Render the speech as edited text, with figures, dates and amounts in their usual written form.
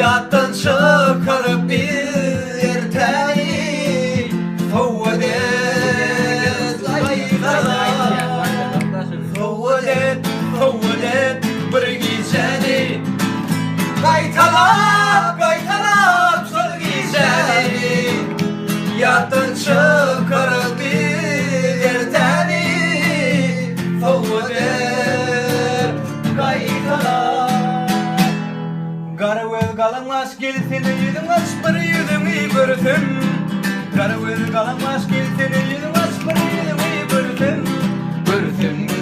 Ýatdan çykaryp biz ertäni Sowgat et gaýtalap Sowgat et, sowgat et bir gijäni Gaýtalap, gaýtalap şol gijäni Ýatdan çykaryp biz ertäni Sowgat et gaýtalap Gara göz galaňaç gelsene ýüzüň aç bir ýüzüňi görsem Gara göz galaňaç gelsene ýüzüň aç bir ýüzüňi görsem Görsem.